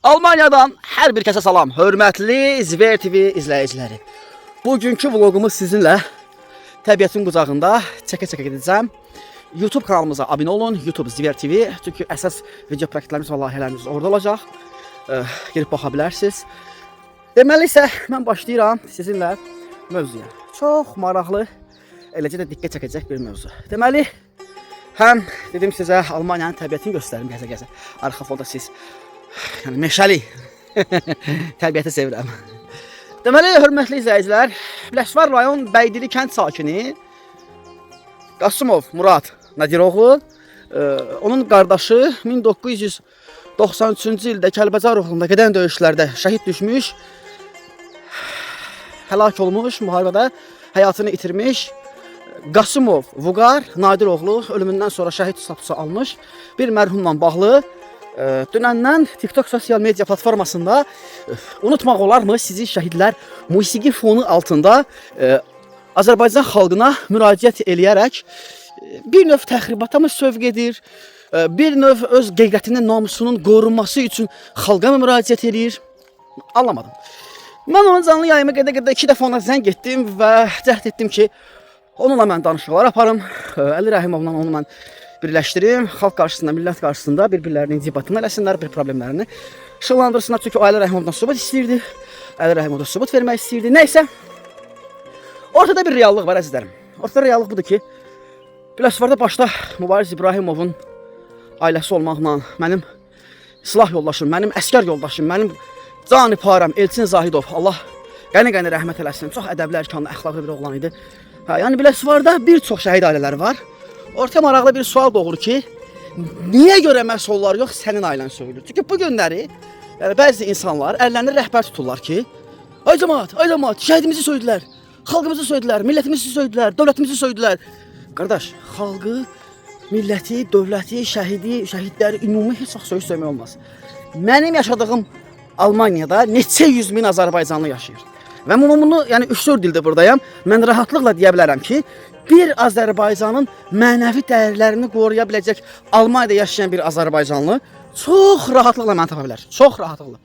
Almaniyadan hər bir kəsə salam. Hörmətli Zver TV izləyiciləri. Bugünkü vlogumu sizinlə təbiətin qucağında çəkə-çəkə gedəcəm. YouTube kanalımıza abunə olun. YouTube Zver TV. Çünki əsas video proyektlərimiz və layihələrimiz orada olacaq. Girib baxa bilərsiniz. Deməli isə mən başlayıram sizinlə mövzuya. Çox maraqlı, eləcə də diqqət çəkəcək bir mövzu. Deməli, həm dedim sizə Almaniyanın təbiətini göstərim gəzə-gəzə. Arxa fonda siz yəni meşəli təbiəti sevirəm. Deməli, hörmətli izləyicilər, Biləsuvar rayon Bəydili kənd sakini Qasımov Murad Nadiroğlu, onun qardaşı 1993-cü ildə Kəlbəcər uğrunda gedən döyüşlərdə şəhid düşmüş, həlak olmuş, müharibədə həyatını itirmiş. Qasımov Vüqar Nadiroğlu ölümündən sonra şəhid statusu almış bir mərhumla bağlı dünəndən TikTok sosial media platformasında unutmaq olarmı sizi şəhidlər musiqi fonu altında Azərbaycan xalqına müraciət eləyərək bir növ təxribata mı sövq edir, bir növ öz qeyqətinin, namusunun qorunması üçün xalqa mı müraciət eləyir? Anlamadım. Mən onun canlı yayımı gedə-gedə 2 dəfə ona zəng etdim və cəhd etdim ki, onunla mən danışıqlar aparım. Əli Rəhimovla onu mən birləşdirim. Xalq qarşısında, millət qarşısında bir-birlərinin debatını eləsinlər, bir problemlərini işıqlandırsınlar. Çünki o Əli Rəhimovdan sübut istəyirdi. Əli Rəhimov da sübut vermək istəyirdi. Nəysə, ortada bir reallıq var əzizlərim. Ortada reallıq budur ki, Biləsuvarda başda Mübariz İbrahimovun ailəsi olmaqla mənim silah yoldaşım, mənim əskər yoldaşım, mənim caniparəm Elçin Zahidov, Allah qəni-qəni rəhmət eləsin. Çox ədəbli, ərkanlı, əxlaqlı bir oğlan idi. Hə, yəni Biləsuvarda bir çox şəhid ailələri var. Ortaya maraqlı bir sual doğur ki, niyə görə məhz onlar yox, sənin ailən söyülür? Çünki bu günləri yəni bəzi insanlar əllərini rəhbər tuturlar ki, ay cəmaət, ay cəmaət, şəhidimizi söydülər, xalqımızı söydülər, millətimizi söydülər, dövlətimizi söydülər. Qardaş, xalqı, milləti, dövləti, şəhidi, şəhidləri ümumi heç vaxt söyüş söymək olmaz. Mənim yaşadığım Almaniyada neçə yüz min Azərbaycanlı yaşayır. Və mən bunu, yəni 3-4 ildir buradayam. Mən rahatlıqla deyə bilərəm ki, bir Azərbaycanın mənəvi dəyərlərini qoruya biləcək Almaniyada yaşayan bir Azərbaycanlı çox rahatlıqla məni tapa bilər. Çox rahatlıqla.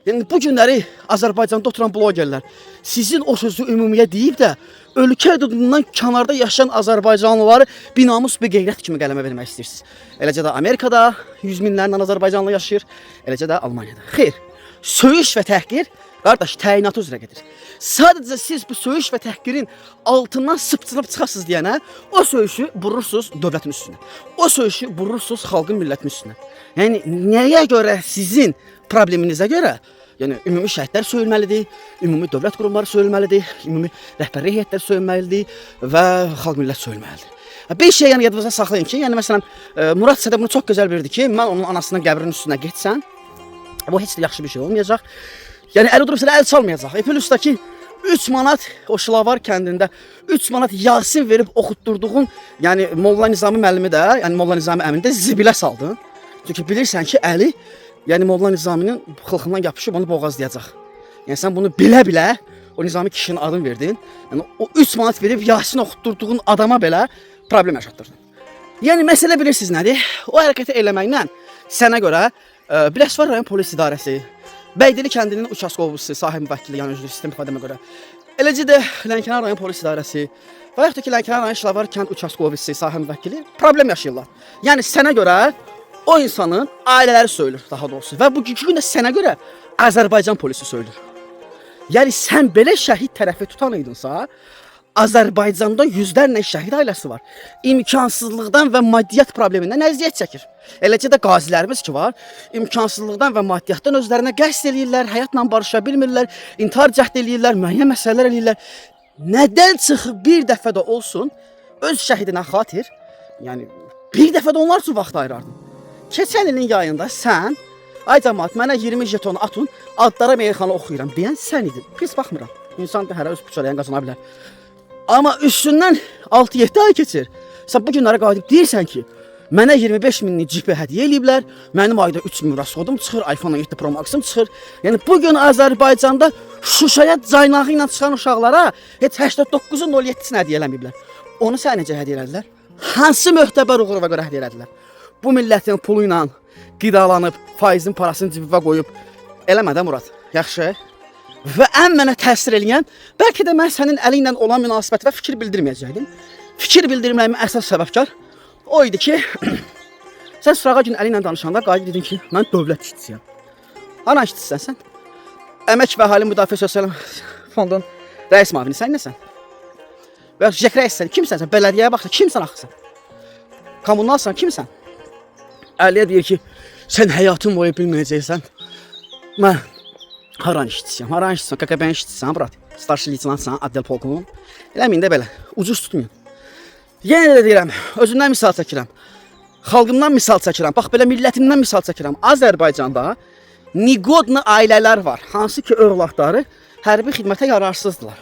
Yəni bu günləri Azərbaycanda oturan blogerlər sizin o sözü ümumiyə deyib də ölkə hüdudundan kənarda yaşayan Azərbaycanlıları binamus bir qeyrət kimi qələmə vermək istəyirsiniz. Eləcə də Amerikada yüz minlərlə Azərbaycanlı yaşayır, eləcə də Almaniyada. Xeyr, söyüş və təhqir qardaş təyinatı üzrə gedir. Sadəcə siz bu söyüş və təhqirin altından sıpçınıb çıxasınız deyənə o söyüşü vurursunuz dövlətin üstünə. O söyüşü vurursunuz xalqın, millətin üstünə. Yəni nəyə görə sizin probleminizə görə yəni ümumi şəhidlər söyülməlidir, ümumi dövlət qurumları söyülməlidir, ümumi rəhbərlik heyətləri söyülməlidir və xalq millət söyülməlidir. Bir şey yəni yadınızda saxlayın ki, yəni məsələn Murad Sədə bunu çox gözəl bilirdi ki, mən onun anasının qəbrinin üstünə getsəm, bu heç də yaxşı bir şey olmayacaq. Yəni əl durub sənə əl çalmayacaq. Plus da ki 3 manat o Şılavar kəndində 3 manat Yasin verib oxutdurduğun, yəni Molla Nizami müəllimi də, yəni Molla Nizami əmini də zibilə saldın. Çünki bilirsən ki, Əli, yəni Molla Nizaminin xılxından yapışıb onu boğazlayacaq. Yəni sən bunu bilə-bilə o Nizami kişinin adını verdin. Yəni o 3 manat verib Yasin oxutdurduğun adama belə problem yaşatdırdın. Yəni məsələ bilirsiniz nədir? O hərəkəti eləməklə sənə görə Biləsuvar rayon polis idarəsi, Bəydili kəndinin uçastkovusu, sahib müvəkkili, yəni üzr sistem ifadəmə görə, eləcə də Lənkəran rayon polis idarəsi və yaxud da ki Lənkəran rayon Şilavar kənd uçastkovusu, sahib müvəkkili problem yaşayırlar. Yəni sənə görə o insanın ailələri söyülür daha doğrusu və bugünkü gündə sənə görə Azərbaycan polisi söyülür. Yəni sən belə şəhid tərəfi tutan idinsa, Azərbaycanda yüzlərlə şəhid ailəsi var. İmkansızlıqdan və maddiyyat problemindən əziyyət çəkir. Eləcə də qazilərimiz ki var, imkansızlıqdan və maddiyyatdan özlərinə qəsd eləyirlər, həyatla barışa bilmirlər, intihar cəhd eləyirlər, müəyyən məsələlər eləyirlər. Nədən çıxıb bir dəfə də olsun öz şəhidinə xatir, yəni bir dəfə də onlar üçün vaxt ayırardın. Keçən ilin yayında sən, ay cəmaət, mənə 20 jeton atın, adlara meyxana oxuyuram deyən sən idin. Pis baxmıram. İnsan da hərə öz bıçaqlayan qazana bilər. Amma üstündən 6-7 ay keçir. Sən bu günlərə qayıdıb deyirsən ki, mənə 25 minlik cipi hədiyyə eləyiblər, mənim ayda 3 min rasxodum çıxır, iPhone 17 Pro Max-ım çıxır. Yəni bu gün Azərbaycanda Şuşaya caynağı ilə çıxan uşaqlara heç 89-un 07-sini hədiyyə eləməyiblər. Onu sənə necə hədiyyə elədilər? Hansı möhtəbər uğura görə hədiyyə elədilər? Bu millətin pulu ilə qidalanıb, faizin parasını cibinə qoyub Eləmə də Murad. Yaxşı. Və ən mənə təsir eləyən, bəlkə də mən sənin əli ilə olan münasibət və fikir bildirməyəcəkdim. Fikir bildirməyimin əsas səbəbkar o idi ki, sən sırağa gün əli ilə danışanda qayıdıb dedin ki, mən dövlət işçisiyəm. Hara işçisən sən? Əmək və Əhali Müdafiə Sosial Fondun rəis müavini sən nəsən? Və JK rəissən, kimsən sən? Bələdiyyəyə baxsan, kimsən axı sən? Kommunalsan, kimsən? Əliyə deyir ki, sən həyatın boyu bilməyəcəksən. Mən haran işçisiyəm, haran işçisiyəm, KKB-nin işçisisən, brat. Starşi leytenantsan, adel polkovun. Eləməyin də belə, ucuz tutmayın. Yenə də deyirəm, özümdən misal çəkirəm. Xalqımdan misal çəkirəm. Bax belə millətimdən misal çəkirəm. Azərbaycanda niqodni ailələr var, hansı ki övladları hərbi xidmətə yararsızdılar.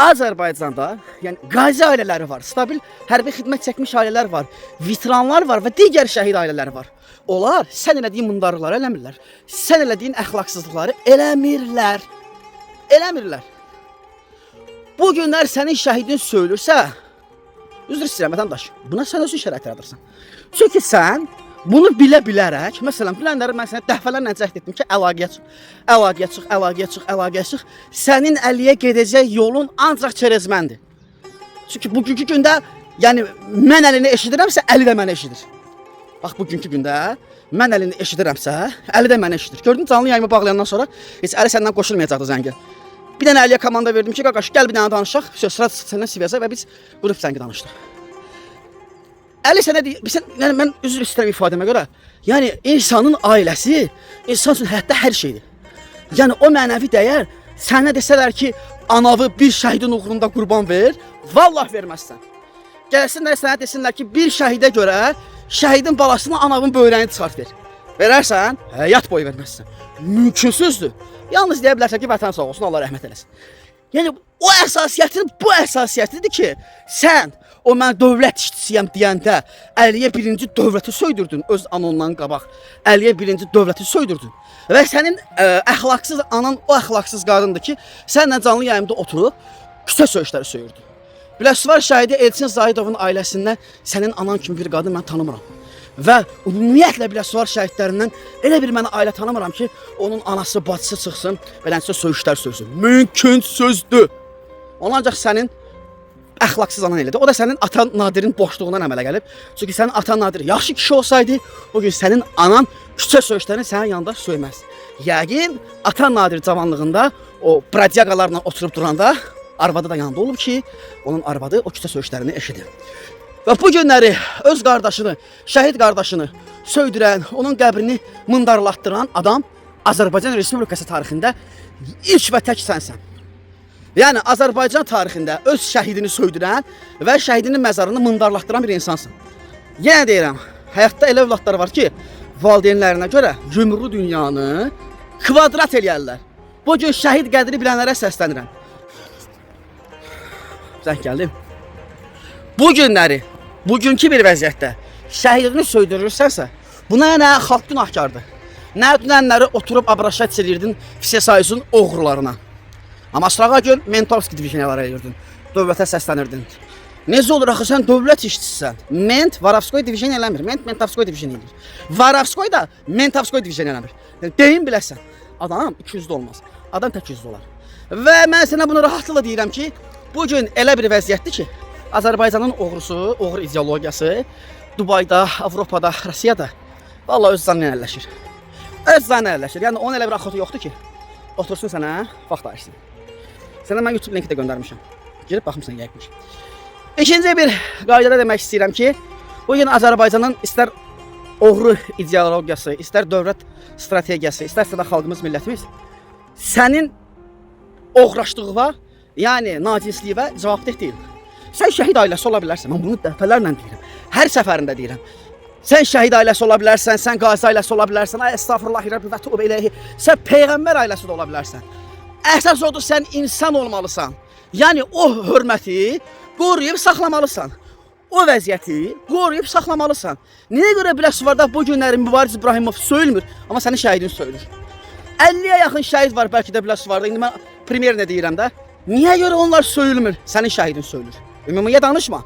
Azərbaycanda, yəni qazi ailələri var, stabil hərbi xidmət çəkmiş ailələr var, veteranlar var və digər şəhid ailələri var. Onlar sən elədiyin mundarlıqları eləmirlər. Sən elədiyin əxlaqsızlıqları eləmirlər. Eləmirlər. Bu günlər sənin şəhidin söyülürsə, üzr istəyirəm vətəndaş, buna sən özün şərait yaradırsan. Çünki sən bunu bilə bilərək, məsələn, dünənləri mən sənə dəfələrlə cəhd etdim ki, əlaqəyə çıx, əlaqəyə çıx, əlaqəyə çıx, əlaqəyə çıx. Sənin Əliyə gedəcək yolun ancaq çerezməndir. Çünki bugünkü gündə, yəni mən Əlini eşidirəmsə, Əli də məni eşidir. Bax bugünkü gündə mən Əlini eşidirəmsə, Əli də məni eşidir. Gördün canlı yayımı bağlayandan sonra heç Əli səndən qoşulmayacaqdı zəngə. Bir dənə Əliyə komanda verdim ki, qaqaş gəl bir dənə danışaq. Söz sıra səndən Sivəzə və biz qrup zəngi danışdıq. Əli sənə deyir, sən, yəni mən üzr istəyirəm ifadəmə görə. Yəni insanın ailəsi insan üçün həyatda hər şeydir. Yəni o mənəvi dəyər sənə desələr ki, anavı bir şəhidin uğrunda qurban ver, vallah verməzsən. Gəlsinlər sənə desinlər ki, bir şəhidə görə şəhidin balasına anavın böyrəyini çıxart ver. Verərsən, həyat boyu verməzsən. Mümkünsüzdür. Yalnız deyə bilərsən ki, vətən sağ olsun, Allah rəhmət eləsin. Yəni o əsasiyyətin bu əsasiyyətidir ki, sən o mən dövlət işçisiyəm deyəndə Əliyə birinci dövləti söydürdün öz anondan qabaq. Əliyə birinci dövləti söydürdün. Və sənin əxlaqsız anan o əxlaqsız qadındır ki, sənlə canlı yayımda oturub küçə söyüşləri söyürdü. Biləsuvar şəhidi Elçin Zahidovun ailəsindən sənin anan kimi bir qadın mən tanımıram. Və ümumiyyətlə Biləsuvar şəhidlərindən elə bir mənə ailə tanımıram ki, onun anası, bacısı çıxsın, beləncə söyüşlər söysün. Mümkünsüzdür. Onu ancaq sənin əxlaqsız anan elədi. O da sənin atan Nadirin boşluğundan əmələ gəlib. Çünki sənin atan Nadir yaxşı kişi olsaydı, o gün sənin anan küçə söyüşlərini sənin yanında söyməz. Yəqin atan Nadir cavanlığında o bradyaqalarla oturub duranda arvadı da yanında olub ki, onun arvadı o küçə söyüşlərini eşidir. Və bu günləri öz qardaşını, şəhid qardaşını söydürən, onun qəbrini mındarlatdıran adam Azərbaycan Respublikası tarixində ilk və tək sənsən. Yəni Azərbaycan tarixində öz şəhidini söydürən və şəhidinin məzarını mındarlatdıran bir insansın. Yenə deyirəm, həyatda elə övladlar var ki, valideynlərinə görə yumru dünyanı kvadrat eləyərlər. Bu gün şəhid qədri bilənlərə səslənirəm. Zəng gəldi. Bu günləri, bugünkü bir vəziyyətdə şəhidini söydürürsənsə, buna nə xalq günahkardır, nə dünənləri oturub abraşat eləyirdin Vsesayuzun oğrularına. Amma sırağa gün Mentovski divizyonalar eləyirdin, dövlətə səslənirdin. Necə olur axı sən dövlət işçisisən? Ment Varovskoy divizyon eləmir, Ment Mentovskoy divizyon eləyir. Varovskoy da Mentovskoy divizyon eləmir. Yəni, deyin biləsən, adam 200 olmaz, adam tək 100 olar. Və mən sənə bunu rahatlıqla deyirəm ki, bu gün elə bir vəziyyətdir ki, Azərbaycanın oğrusu, oğru ideologiyası Dubayda, Avropada, Rusiyada vallahi öz canına əlləşir. Öz canına əlləşir. Yəni onun elə bir axotu yoxdur ki, otursun sənə, vaxt ayırsın. Sənə mən YouTube linki də göndərmişəm. Girib baxmısan yəqin ki. İkinci bir qaydada demək istəyirəm ki, bu gün Azərbaycanın istər oğru ideologiyası, istər dövlət strategiyası, istərsə də xalqımız, millətimiz sənin oğraşdığına, yəni nacinsliyinə cavabdeh deyil. Sən şəhid ailəsi ola bilərsən. Mən bunu dəfələrlə deyirəm. Hər səfərində deyirəm. Sən şəhid ailəsi ola bilərsən, sən qazi ailəsi ola bilərsən. Ay estağfurullah, Rəbbi və tub eleyhi. Sən peyğəmbər ailəsi də ola bilərsən. Əsas odur sən insan olmalısan. Yəni o hörməti qoruyub saxlamalısan. O vəziyyəti qoruyub saxlamalısan. Niyə görə Biləsuvarda bu günləri Mübariz İbrahimov söyülmür, amma sənin şəhidin söyülür? 50-yə yaxın şəhid var bəlkə də Biləsuvarda. İndi mən premyer nə deyirəm də. Niyə görə onlar söyülmür? Sənin şəhidin söyülür. Ümumiyyə danışma.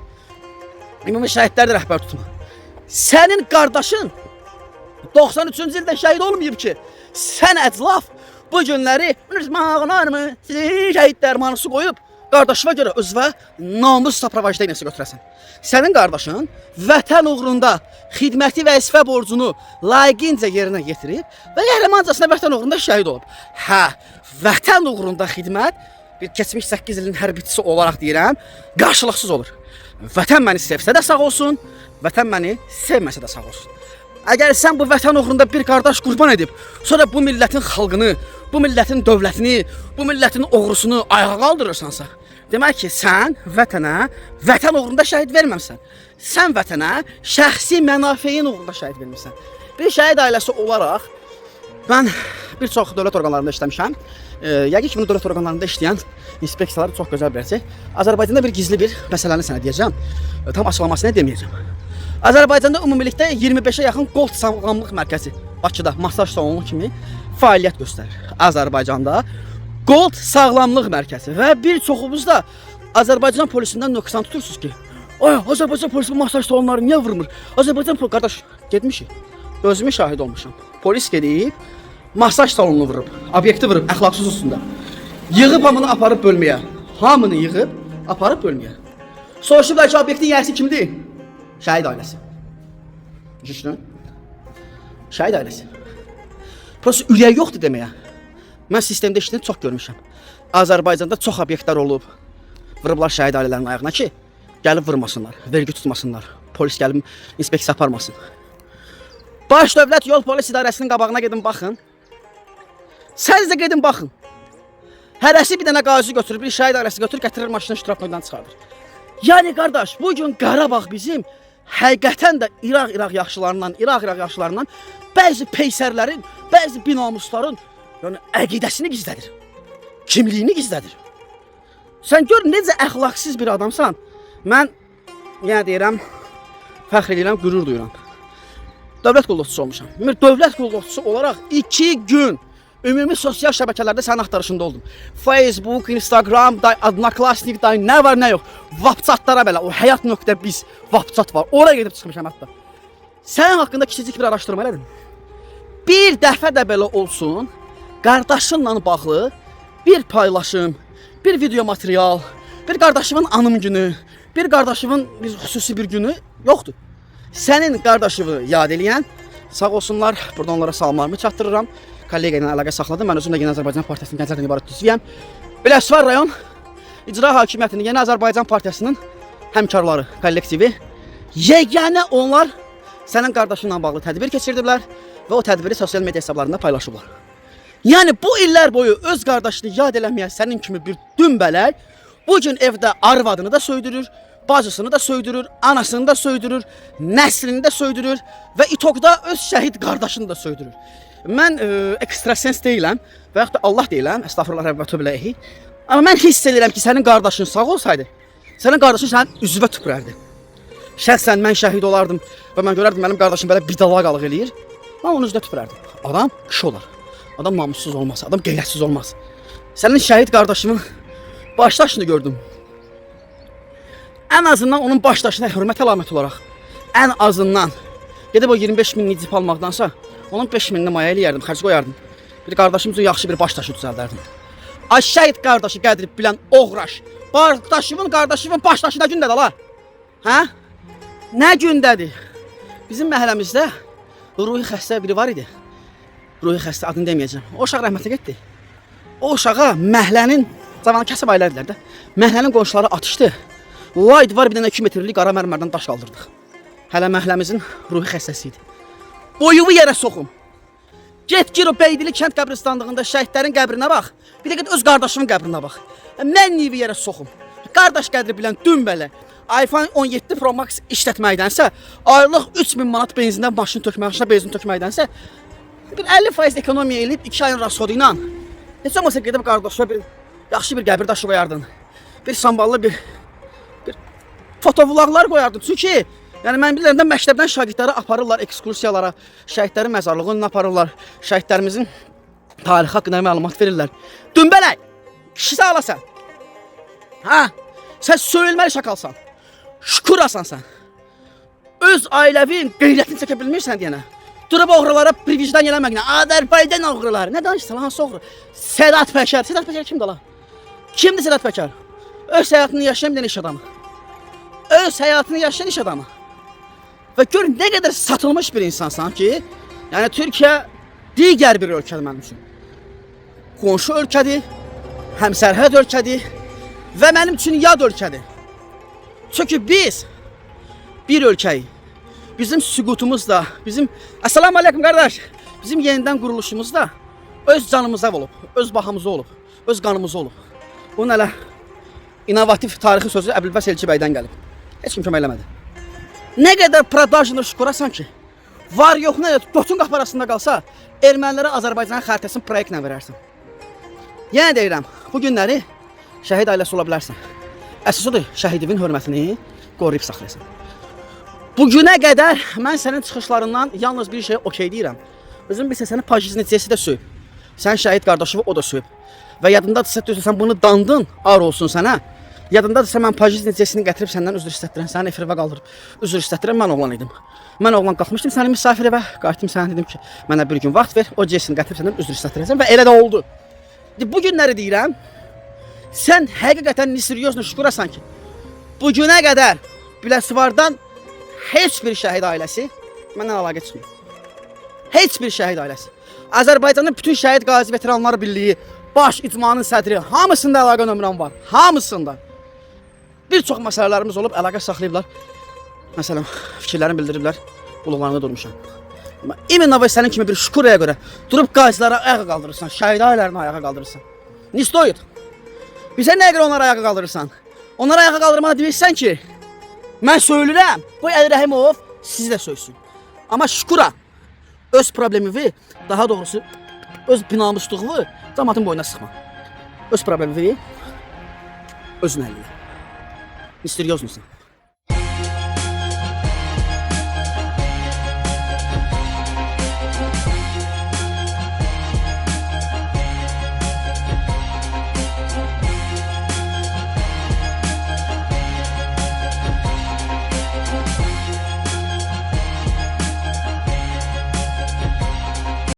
Ümumi şəhidlər də rəhbər tutma. Sənin qardaşın 93-cü ildə şəhid olmayıb ki, Sən əclaf bu günləri mağınarmı şəhidlər mahnısı qoyub qardaşıma görə özünə namus saprovajdeniyası götürəsən. Sənin qardaşın vətən uğrunda xidməti vəzifə borcunu layiqincə yerinə yetirib və qəhrəmancasına vətən uğrunda şəhid olub. Hə, vətən uğrunda xidmət bir keçmiş 8 ilin hərbiçisi olaraq deyirəm, qarşılıqsız olur. Vətən məni sevsə də sağ olsun, vətən məni sevməsə də sağ olsun. Əgər sən bu vətən uğrunda bir qardaş qurban edib, sonra bu millətin xalqını, bu millətin dövlətini, bu millətin oğrusunu ayağa qaldırırsansa, demək ki, sən vətənə, vətən uğrunda şəhid verməmisən. Sən vətənə şəxsi mənafeyin uğrunda şəhid vermisən. Bir şəhid ailəsi olaraq mən bir çox dövlət orqanlarında işləmişəm. Yəqin ki, bunu dövlət orqanlarında işləyən inspeksiyalar çox gözəl biləcək. Azərbaycanda bir gizli bir məsələni sənə deyəcəm. Tam açıqlamasını deməyəcəm. Azərbaycanda ümumilikdə 25-ə yaxın Gold sağlamlıq mərkəzi Bakıda masaj salonu kimi fəaliyyət göstərir. Azərbaycanda Gold sağlamlıq mərkəzi və bir çoxumuz da Azərbaycan polisindən nöqsan tutursunuz ki, ay Azərbaycan polisi bu masaj salonları niyə vurmur? Azərbaycan polisi qardaş getmişik. Özümü şahid olmuşam. Polis gedib masaj salonunu vurub, obyekti vurub, əxlaqsız üstündə. Yığıb hamını aparıb bölməyə. Hamını yığıb aparıb bölməyə. Soruşublar ki, obyektin yiyəsi kimdir? Şəhid ailəsi. Düşünün. Şəhid ailəsi. Prosta ürəyi yoxdur deməyə. Mən sistemdə işləyən çox görmüşəm. Azərbaycanda çox obyektlər olub. Vurublar şəhid ailələrinin ayağına ki, gəlib vurmasınlar, vergi tutmasınlar, polis gəlib inspeksiya aparmasın. Baş Dövlət Yol Polis İdarəsinin qabağına gedin baxın. Səniz də gedin baxın. Hərəsi bir dənə qazi götürür, bir şəhid ailəsi götürür, gətirir maşını ştrafnoydan çıxardır. Yəni qardaş, bu gün Qarabağ bizim həqiqətən də İraq-İraq yaxşılarından, İraq-İraq yaxşılarından bəzi peysərlərin, bəzi binamusların yəni əqidəsini gizlədir. Kimliyini gizlədir. Sən gör necə əxlaqsız bir adamsan. Mən yenə deyirəm, fəxr edirəm, qürur duyuram. Dövlət qulluqçusu olmuşam. Bir dövlət qulluqçusu olaraq 2 gün ümumi sosial şəbəkələrdə sənin axtarışında oldum. Facebook, Instagram, day, Odnoklassnik, day, nə var nə yox. WhatsApp-lara belə o həyat.biz WhatsApp var. Oraya gedib çıxmışam hətta. Sənin haqqında kiçicik bir araşdırma elədim. Bir dəfə də belə olsun, qardaşınla bağlı bir paylaşım, bir video material, bir qardaşımın anım günü, bir qardaşımın bir xüsusi bir günü yoxdur. Sənin qardaşını yad eləyən, sağ olsunlar, buradan onlara salamlarımı çatdırıram. Kollega ilə əlaqə saxladım. Mən özüm də Yeni Azərbaycan Partiyasının gənclərdən ibarət üzvüyəm. Biləsuvar rayon İcra Hakimiyyətinin Yeni Azərbaycan Partiyasının həmkarları, kollektivi. Yeganə onlar sənin qardaşınla bağlı tədbir keçirdiblər və o tədbiri sosial media hesablarında paylaşıblar. Yəni bu illər boyu öz qardaşını yad eləməyən sənin kimi bir dümbələk bu gün evdə arvadını da söydürür, bacısını da söydürür, anasını da söydürür, nəslini də söydürür və İTOK-da öz şəhid qardaşını da söydürür. Mən ekstrasens deyiləm və yaxud da Allah deyiləm, əstəğfurullah və tövbə iləyhi. Amma mən hiss edirəm ki, sənin qardaşın sağ olsaydı, sənin qardaşın sənin üzvə tüpürərdi. Şəxsən mən şəhid olardım və mən görərdim mənim qardaşım belə bidalaqalıq eləyir. Mən onun üzünə tüpürərdim. Adam kişi olar. Adam namussuz olmaz, adam qeyrətsiz olmaz. Sənin şəhid qardaşının başdaşını gördüm. Ən azından onun başdaşına hörmət əlaməti olaraq, ən azından gedib o 25 minlik cip almaqdansa, onun 5 minini maya eləyərdim, xərc qoyardım. Bir qardaşım üçün yaxşı bir baş daşı düzəldərdim. Ay şəhid qardaşı qədri bilən oğraş. Qardaşımın qardaşımın baş daşı nə gündədir ala? Hə? Nə gündədir? Bizim məhəlləmizdə ruhi xəstə biri var idi. Ruhi xəstə adını deməyəcəm. O uşaq rəhmətə getdi. O uşağa məhəllənin cavan kasıb ailədirlər də. Məhəllənin qonşuları atışdı. Lay var bir dənə 2 metrlik qara mərmərdən daş qaldırdıq. Hələ məhəlləmizin ruhi xəstəsi idi. Boyumu yerə soxum. Get gir o Beydili kənd qəbristanlığında şəhidlərin qəbrinə bax. Bir də get öz qardaşımın qəbrinə bax. Mən niyə yerə soxum? Qardaş qədri bilən dümbələ iPhone 17 Pro Max işlətməkdənsə, aylıq 3000 manat benzindən maşın tökmək, maşına benzin tökməkdənsə, bir 50% ekonomiya eləyib 2 ayın rasxodu ilə heç olmasa gedib qardaşına bir yaxşı bir qəbir daşı qoyardın. Bir samballı bir fotovloglar qoyardın. Çünki yəni mən bilirəm də məktəbdən şagirdləri aparırlar ekskursiyalara, şəhidlərin məzarlığına aparırlar, şəhidlərimizin tarixi haqqında məlumat verirlər. Dümbələk, kişi sağ olasan. Ha? Sən söyülməli şakalsan. Şükür asan sən. Öz ailəvin qeyrətini çəkə bilmirsən deyənə. Durub oğrulara privijdan eləməklə, Azərbaycan oğruları. Nə danışırsan, hansı oğru? Sədat Pəkər. Sədat Pəkər kimdir la? Kimdir Sədat Pəkər? Öz həyatını yaşayan bir dənə iş adamı. Öz həyatını yaşayan iş adamı. Və gör nə qədər satılmış bir insansan ki, yəni Türkiyə digər bir ölkədir mənim üçün. Qonşu ölkədir, həmsərhəd ölkədir və mənim üçün yad ölkədir. Çünki biz bir ölkəyik. Bizim süqutumuz da, bizim Assalamu aleykum qardaş. Bizim yenidən quruluşumuz da öz canımıza olub, öz bahamıza olub, öz qanımıza olub. Bunun hələ innovativ tarixi sözü Əbülfəz Elçi bəydən gəlib. Heç kim kömək eləmədi. Nə qədər prodajını şükurasan ki, var yox nə götün qapı arasında qalsa, ermənilərə Azərbaycanın xəritəsini proyektlə verərsən. Yenə deyirəm, bu günləri şəhid ailəsi ola bilərsən. Əsas odur, şəhidivin hörmətini qoruyub saxlayasan. Bu günə qədər mən sənin çıxışlarından yalnız bir şeyə okey deyirəm. Özün bilirsən səni Pajiznicesi də söyüb. Sən şəhid qardaşını o da söyüb. Və yadındadırsa düzdür sən bunu dandın, ar olsun sənə. Yadındadırsa mən Pajiznicesini gətirib səndən üzr istətdirən, səni efirə qaldırıb üzr istətdirən mən oğlan idim. Mən oğlan qalxmışdım səni misafir evə, qayıtdım sənə dedim ki, mənə bir gün vaxt ver, o cesini gətirib səndən üzr istətdirəcəm və elə də oldu. Bu günləri deyirəm, sən həqiqətən seriyozno şükurasan ki, bu günə qədər Biləsuvardan heç bir şəhid ailəsi məndən əlaqə çıxmır. Heç bir şəhid ailəsi. Azərbaycanın bütün şəhid qazi veteranları birliyi, baş icmanın sədri, hamısında əlaqə nömrəm var. Hamısında. Bir çox məsələlərimiz olub, əlaqə saxlayıblar. Məsələn, fikirlərini bildiriblər, qulaqlarında durmuşam. Amma imенно və sənin kimi bir şukuraya görə durub qaziləri ayağa qaldırırsan, şəhid ailələrini ayağa qaldırırsan. Не стоит. Bizə nəyə görə onları ayağa qaldırırsan? Onları ayağa qaldırmağa deyirsən ki, mən söylürəm, qoy Əli Rəhimov sizi də söysün. Amma şükura öz problemini, daha doğrusu öz binamusluğunu cəmaatın boynuna sıxma. Öz problemini özün həll elə. Misterioznusan.